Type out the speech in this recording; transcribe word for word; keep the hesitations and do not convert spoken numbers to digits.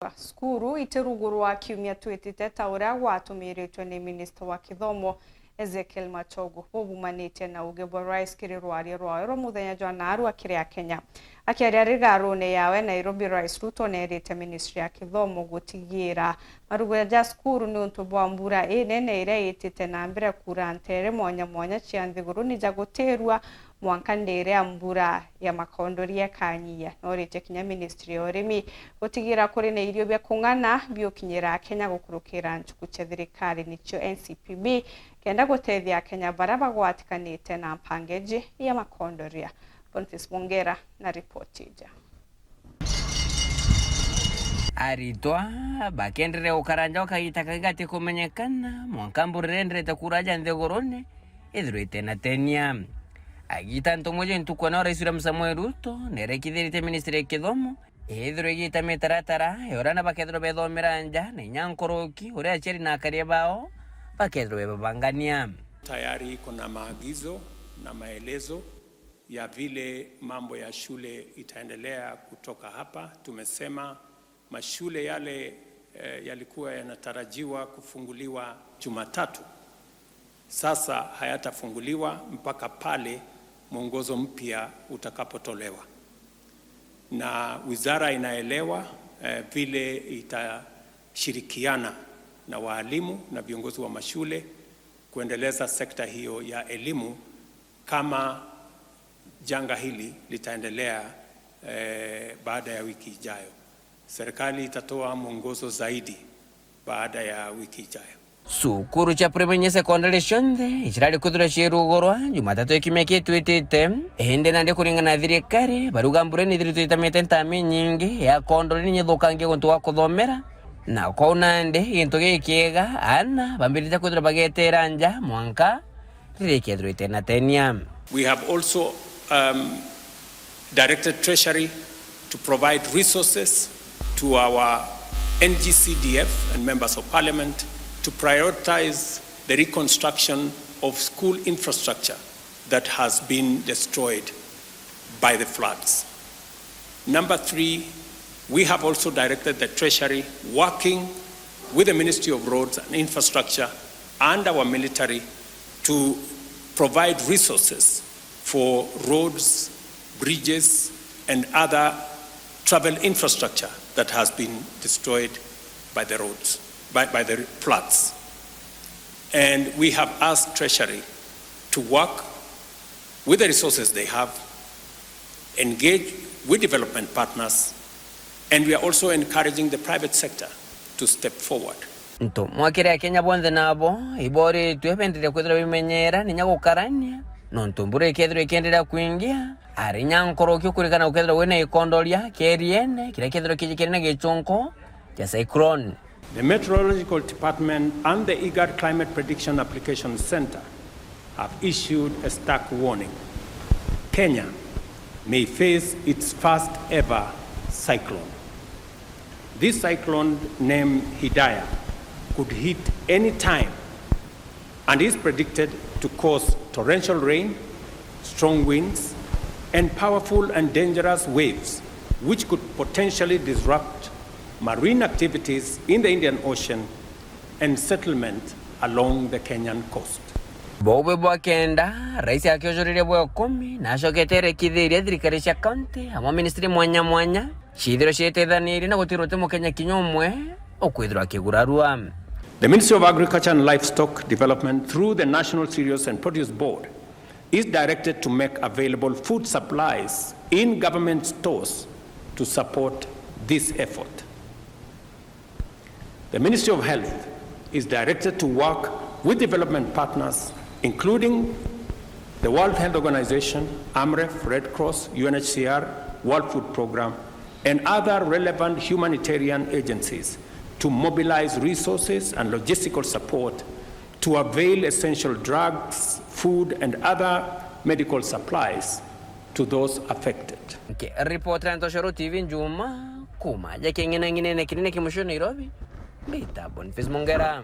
Cukuru itirugurwa kiumia twitite ta uria gwatumiritwe ni minista wa kithomo Ezekiel Machogu, bubumanitie na uge bwa rais kiri rwaria rwawe rwa muthenya jwa naarua kiri Akenya. Akiaria rigarune yawe Nairobi, Rais Ruto neerite ministry ya kithomo gutigira maruguria ja cukuru niuntu bwa mbura inene iria itite na mbere kuura nteere mwanya mwanya cia nthiguru ni ja gutirua mwanka ndiria mbura ya makondoria ikanyia. Nooritie kinya ministry ya urimi gutigira kuri na irio bia kung'ana biukinyira Akenya gukurukira nchuku cia thirikari nicio N C P B, kenda gutethia Akenya baria bagwatikanite na mpangeji ya makondoria. Boniface Mwongera na ripoti ija. Aritwa bakenderea gukara nja o kagiita kagati kumenyekana, mwanka mbura iria yenderete kuura aja nthigurune ithirwe itenatenia. Agiita ntumwa ja ntuku ana Rais William Samoei Ruto nerekithiritie ministry ya kithomo ithirwe igiita mitaratara ya uria aana bakethirwa bethomera nja, na inya nkuruki uria aciari na akaria bao bakethirwa bebabangania. Tayari kuna maagizo na maelezo ya vile mambo ya shule itaendelea kutoka hapa. Tumesema mashule yale, eh, yalikuwa yanatarajiwa kufunguliwa Jumatatu, sasa hayatafunguliwa mpaka pale mwongozo mpya utakapotolewa. Na wizara inaelewa, eh, vile itashirikiana na waalimu na viongozi wa mashule kuendeleza sekta hiyo ya elimu kama janga hili litaendelea, eh, baada ya wiki ijayo. Serikali itatoa mwongozo zaidi baada ya wiki ijayo. Cukuru cia primary na secondary cionthe icirari kwithirwa ciirugurwa Jumatatu ya kiumia giki twitite, indi nandi kuringana na thirikari, bariuga mbura ni ithiritwe itamite ntami inyingi ya kondori ni nyithukangie guntu gwa kuthomera, na kwou nandi gintu gikiega, aana bambirite kwithirwa bagetera nja mwanka riria ikethirwa itenatenia. We have also, um, directed Treasury to provide resources to our N G C D F and members of parliament to prioritize the reconstruction of school infrastructure that has been destroyed by the floods. Number three, we have also directed the Treasury, working with the Ministry of Roads and Infrastructure and our military, to provide resources for roads, bridges, and other travel infrastructure that has been destroyed by the roads, by, by the floods. And we have asked Treasury to work with the resources they have, engage with development partners, and we are also encouraging the private sector to step forward. Ntumwa kiri Akenya bonthe nabo iboritwe benderia kwithirwa bimenyera ninya gukarania, nontu mbura ikethirwa ikienderea kwingia, ari nya nkuruki ukurikana gukethirwa gwina ikondoria kieriene kiria kethirwa kijikire na gichunku kia cyclone. The Meteorological Department and the IGAD Climate Prediction Application Center have issued a stark warning. Kenya may face its first ever cyclone. This cyclone, named Hidaya, could hit any time and is predicted to cause torrential rain, strong winds, and powerful and dangerous waves, which could potentially disrupt marine activities in the Indian Ocean and settlement along the Kenyan coast. Buu bwi bwa kenda, rais akiujuririe bwa ikumi, na acokete erekithirie thirikari cia kaunti, amwe ministry mwanya mwanya, ciithirwe ciitithanirie na gutirwa uti Mukenya kinya umwe ukwithirwa akigurarua. The Ministry of Agriculture and Livestock Development, through the National Cereals and Produce Board, is directed to make available food supplies in government stores to support this effort. The Ministry of Health is directed to work with development partners, including the World Health Organization, AMREF, Red Cross, U N H C R, World Food Programme, and other relevant humanitarian agencies to mobilize resources and logistical support to avail essential drugs, food, and other medical supplies to those affected. Nkiripotera Ntoshoro T V Njuma, kuma aja king'inang'inene kinene kia mucii Nairobi, mbita Boniface Mongera.